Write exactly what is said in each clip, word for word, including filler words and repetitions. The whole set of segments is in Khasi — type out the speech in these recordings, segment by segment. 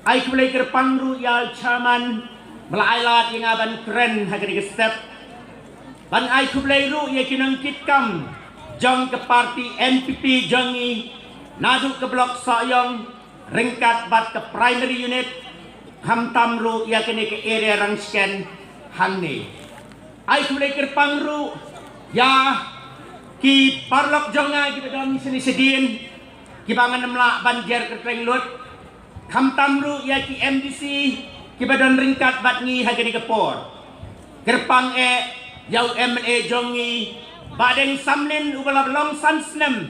Ai khublei kyrpang ruh ïa u chairman ba la ai lad ïa nga ban kren ha kane ka step. Ban ai khublei ruh ïa ki nongkitkam jong ka party N P P jong ngi naduh ka block Sohiong ryngkat bad ka primary unit, khamtam ruh ïa kane ka area Rangshken hangne. Ai khublei kyrpang ruh ïa ki paralok jong nga kiba don shane shadien, kiba ngan ym lah ban jer kyrteng lut. Khamtam ruh ïa ki M D C kiba don ryngkat bad ngi ha kane ka por. Kyrpang eh ïa u M L A jong ngi, Bah Deng Samlin, uba la long san snem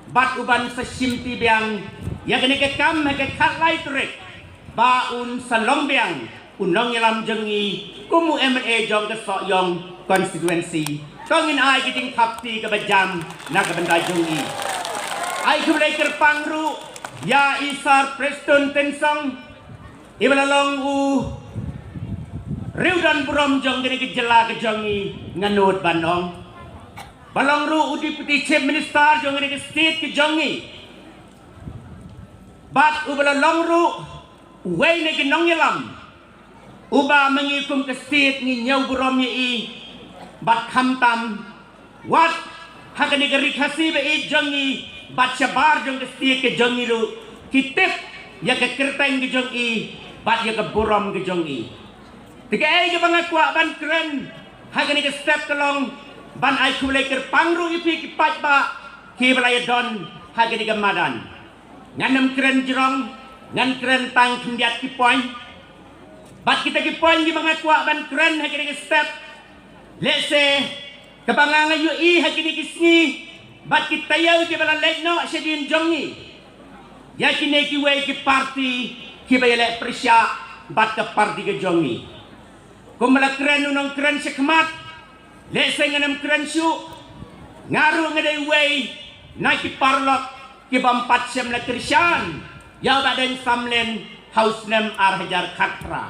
bad uban sa shimti biang ïa kane ka kam ha ka khatlai tarik, ba un sa long biang u nongïalam jong ngi kum u M L A jong ka Sohiong constituency. To ngin ai ka jingthap kti kaba jam na ka bynta jong ngi. Ai khublei kyrpang ruh ïa i Sir Prestone Tynsong, iba la long u riewdonburom jong kane ka jylla ka jong ngi, nga nud ban ong. Ba long ruh u Deputy Chief Minister jong kane ka state ka jong ngi. Bad uba la long ruh uwei na ki nongïalam uba ma ngi kum ka state ngi ñiew burom ïa i. Bad khamtam wat ha kane ka Ri Khasi ba ïeit jong ngi bad shabar jong ka state ka jong ngi ruh ki tip ïa ka kyrteng ka jong i bad ïa ka burom ka jong i. Te kaei kaba nga kwah ban kren ha kane ka step ka long ban ai khublei kyrpang ruh ïa phi ki paidbah kiba la ïadon ha kane ka madan. Ngan ym kren jrong, ngan kren tang khyndiat ki point. Bad kita ki point kiba nga kwah ban kren ha kane ka step, lehse kaba nga nga ïohi ha kine ki sngi bad ki taïew kiba la leit noh shadien jong ngi, ïa kine kiwei ki party kiba ïaleh pyrshah bad ka party ka jong ngi. Kumba la kren u nongkren shakhmat, lehse ngan ym kren shuh. Nga ruh nga dei uwei na ki paralok ki bym pat shym la kyrshan ïa u Bah Deng Samlin ha u snem ar hajar khatphra.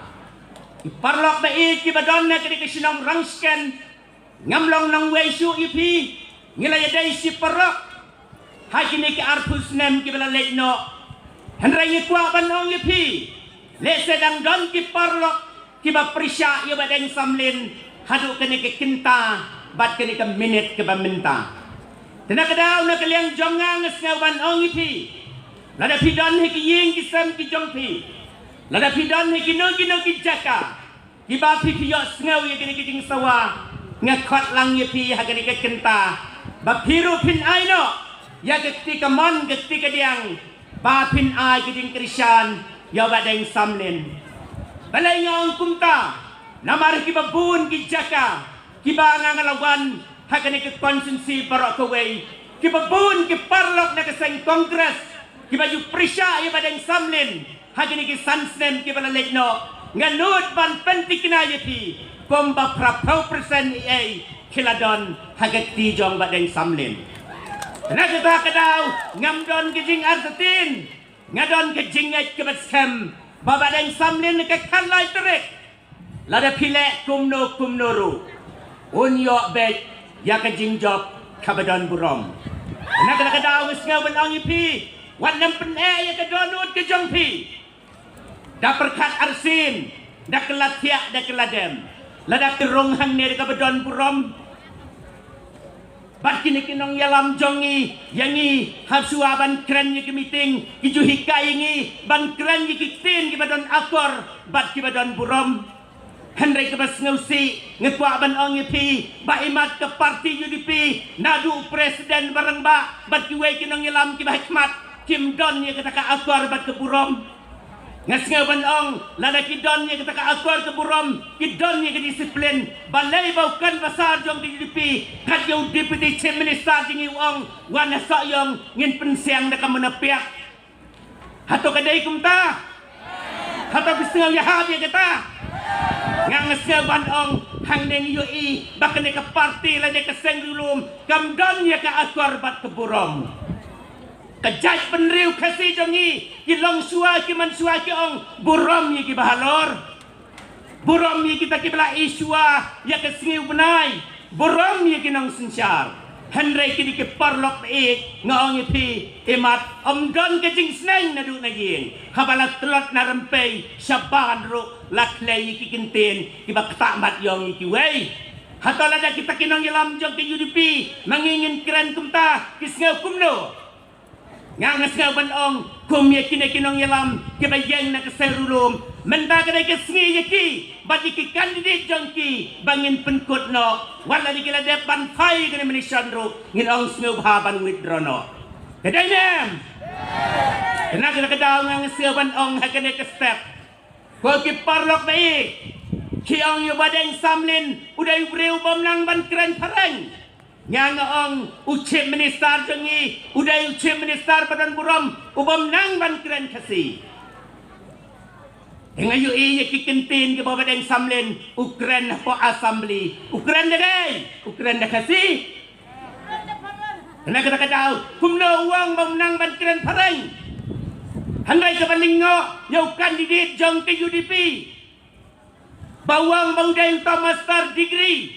Ki paralok ba ïeit kiba don na kane ka shnong Rangshken, ngam long nongwei shuh ïa phi, ngi la ïadei shi paralok ha kine ki arphew snem kiba la leit noh. Hynrei ngi kwah ban ong ïa phi, lehse dang don ki paralok kiba pyrshah ïa u Bah Deng Samlin haduh kane ka kynta bad kane ka minit kaba mynta. Te na ka daw na ka liang jong nga nga sngew ban ong ïa phi, lada phi don ha ki ïing ki sem ki jong phi, lada phi don ha kino kino ki jaka kiba phi phi ïohsngew ïa kine ki jingsawa, nga khot lang ïa phi ha kane ka kynta ba phi ruh phin ai noh ïa ka kti kamon ka kti kadiang ba phin ai ka jingkyrshan ïa u Bah Deng Samlin. Balei nga ong kumta? Namar kiba bun ki jaka kiba nga nga la wan ha kane ka constituency baroh kawei, kiba bun ki paralok na ka seng Congress kiba ju pyrshah ïa u Bah Deng Samlin ha kine ki san snem kiba la leit noh, nga nud ban pynthikna ïa phi kumba phraphew percent ïa ei ki la don ha ka kti jong u Bah Deng Samlin. Na kata ka daw ngam don ka jingartatien, nga don ka jingngeit kaba skhem ba u Bah Deng Samlin ka khatlai tarik, lada phi leh kumno kumno ruh, un ïoh beit ïa ka jingjop kaba don burom. Na kata ka daw nga sngew ban ong ïa phi, wat nym pyneh ïa ka dohnud ka jong phi da pyrkhat arsien, da kylla thiah da kylla dem. Lada ki rung hangne da kaba don burom. Bad kine ki nongïalam jong ngi ïa ngi, hapshuwa ban kren ïa ki meeting ki ju hikai ïa ngi ban kren ïa ki ktien kiba don akor bad kiba don burom. Hynrei kaba sngewsih nga kwah ban ong ïa phi ba imat ka party U D P, naduh u president ba rangbah bad kiwei ki nongïalam kiba ha khmat, kim don ïa kata ka akor bad ka burom. Nga sngew ban ong, lada ki don ïa kata ka akor ka burom, ki don ïa ka disiplin, balei ba u kynbasar jong ka U D P, kat ïa u Deputy Chief Minister jong ngi u ong, wan ha Sohiong ngin pynsiang da ka mano piat. Hato ka dei kumta? Hato phi sngew ïahap ïa kata? Nga nga sngew ban ong, hangne ngi ïohi ba kane ka party lane ka seng riewlum kam don ïa ka akor bad ka burom. Ka jaitbynriew Khasi jong ngi, ki longshuwa ki manshuwa ki ong, burom ïa kiba halor. Burom ïa kita kiba la ishuwa ïa ka sngi u bnai. Burom ïa ki nongsynshar. Hynrei kine ki paralok ba ïeit, nga ong ïa phi, imat ym don ka jingsneng naduh na ïing. Haba la tlot na rympei shabar ruh la khlei ïa ki kyntien kiba ktah mat ïong ïa kiwei. Hato lada kita ki nongïalam jong ka U D P ma ngi ngin kren kumta, ki sngew kumno? Nga nga sngew ban ong kum ïa kine ki nongïalam kiba ïeng na ka seng ruh lum. Mynta ka dei ka sngi ïa ki bad ïa ki candidate jong ki ba ngin pynkut noh. Wat la ki la dep ban phai ïa kane mynta ruh, ngin ong sngewbha ban withdraw noh. Ka dei ne em? Kane ka dei ka daw nga nga sngew ban ong ha kane ka step. Ko ki paralok ba ïeit, ki ong ïa u Bah Deng Samlin u dei u briew bym nang ban kren phareng. Nga nga ong u Chief Minister jong ngi u dei u Chief Minister ba don burom, u bym nang ban kren Khasi. Te nga ïohi ïa ki kyntien kiba u Bah Deng Samlin u kren hapoh Assembly, u kren da kaei? U kren da Khasi. Kane ka dei ka daw, kumno u ong ba um nang ban kren phareng? Hynrei kaba lyngngoh ïa u candidate jong ka U D P ba u ong ba u dei uta u master degree.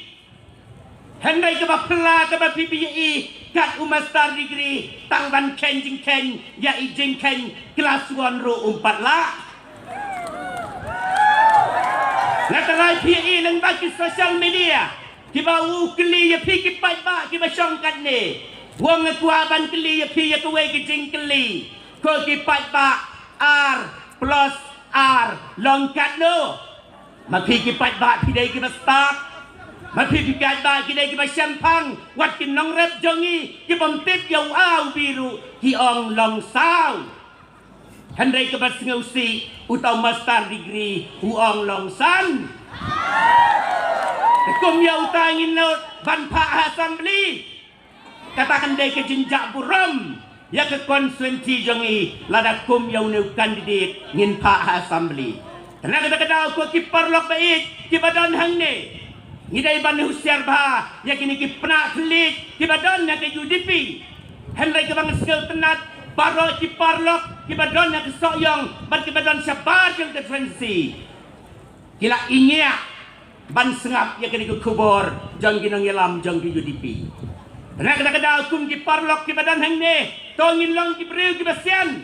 Hynrei kaba phylla kaba phi ïohi, kat u master degree tang ban kheiñ jingkheiñ ïa i jingkheiñ klas one ruh um pat lah. Nga tharai phi ïohi lyngba ki social media kiba u kylli ïa phi ki paidbah kiba shong katne. U ong nga kwah ban kylli ïa phi ïa kawei ka jingkylli. Ko ki paidbah, ar plus ar long katno? Ma phi ki paidbah phi dei kiba stad? Ma phi ki paidbah ki dei kiba shemphang? Wat ki nongrep jong ngi kibym tip ïa u A u B ruh ki ong long saw. Hynrei kaba sngewsih uta u master degree u ong long san. Te kum ïa uta ngin nud ban phah ha Assembly. Kata kan dei ka jingjah burom ïa ka constituency jong ngi lada kum ïa une u candidate ngin phah ha Assembly. Te na kata ka daw ko ki paralok ba ïeit kiba don hangne, ngi dei ban husiar bha ïa kine ki pnah khlieh kiba don ha ka U D P. Hynrei kaba nga sngewtynnat, baroh ki paralok kiba don ha ka Sohiong bad kiba don shabar jong ka constituency ki la ingiah ban sngap ïa kane ka khubor jong ki nongïalam jong ka U D P. Na kata ka daw kum ki paralok kiba don hangne, to ngin long ki briew kiba sian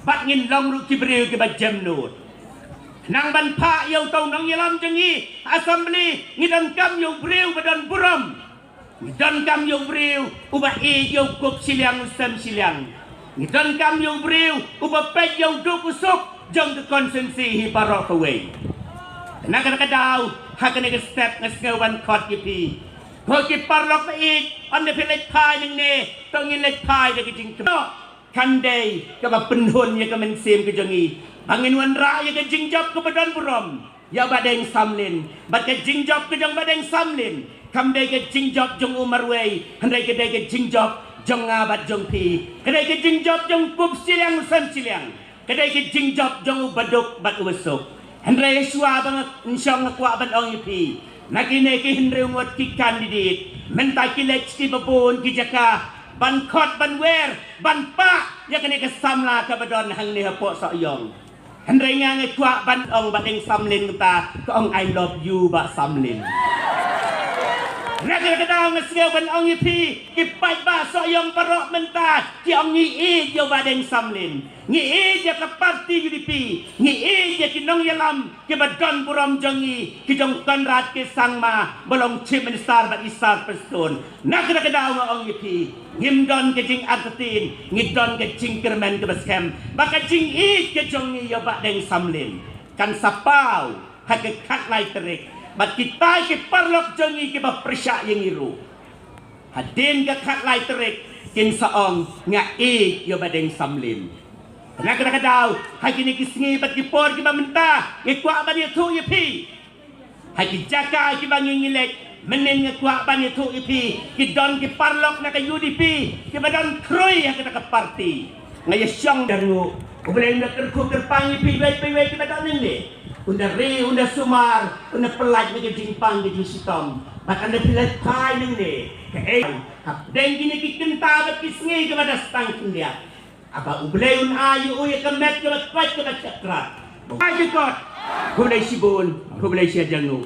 bad ngin long ruh ki briew kiba jemnud. Nang ban phah ïa uta u nongïalam jong ngi ha Assembly, ngi donkam ïa u briew ba don burom. Ngi donkam ïa u briew uba ïeit ïa u kup shiliang u sem shiliang. Ngi donkam ïa u briew uba peit ïa u duk u suk jong ka constituency hi baroh kawei. Na kata ka daw, ha kane ka step nga sngew ban khot ïa phi. Ko ki paralok ba ïeit, ym dei phi leit phai nangne, to ngin leit phai da ka jingkmen. Kan dei kaba pynhun ïa ka mynsiem ka jong ngi ba ngin wanrah ïa ka jingjop kaba don burom ïa u Bah Deng Samlin. Bad ka jingjop ka jong Bah Deng Samlin kam dei ka jingjop jong u marwei, hynrei ka dei ka jingjop jong nga bad jong phi. Ka dei ka jingjop jong u kup shiliang u sem shiliang. Ka dei ka jingjop jong u baduk bad u basuk. Hynrei shuwa ba nga shong nga kwah ban ong ïa phi, na kine ki hynriew ngut ki candidate, mynta ki leit sha kiba bun ki jaka ban khot ban wer ban pah ïa kane ka samla kaba don hangne hapoh Sohiong. Hynrei nga nga kwah ban ong Bah Deng Samlin, kata ka ong I love you Bah Samlin. Na kata ka daw nga sngew ban ong ïa phi, ki paidbah Sohiong baroh mynta ki ong ngi ïeit ïa u Bah Deng Samlin. Ngi ïeit ïa ka party U D P, ngi ïeit ïa ki nongïalam kiba don burom jong ngi, ki jong Conrad K Sangma ba long Chief Minister bad i Sir Prestone. Na kata ka daw nga ong ïa phi, ngim don ka jingartatien, ngi don ka jingkyrmen kaba skhem ba ka jingïeit ka jong ngi ïa u Bah Deng Samlin kan sa paw ha ka khatlai tarik. Bad kita ki paralok jong ngi kiba pyrshah ïa ngi ruh, hadien ka khatlai tarik kin sa ong nga ïeit ïa u Bah Deng Samlin. Na kata ka daw, ha kine ki sngi bad ki por kiba mynta, nga kwah ban ïathuh ïa phi, ha ki jaka kiba ngi ngi leit, mynnin nga kwah ban ïathuh ïa phi, ki don ki paralok na ka U D P kiba don khrui ha kata ka party. Nga ïa shong da ngu, U Blei un da kyrkhu kyrpang ïa phi wei pa wei kiba don hangne. Un da ri, un da sumar, un da pyllait na ka jingpang ka jingshitom. Bad ynda phi leit phai nangne, kaei, hapdeng kine ki kynta bad ki sngi kiba da sdang khyndiat, haba U Blei un ai ïa u ïa ka met kaba koit kaba shakrat, ai ka kot. Khublei shibun, khublei shihajar nguh.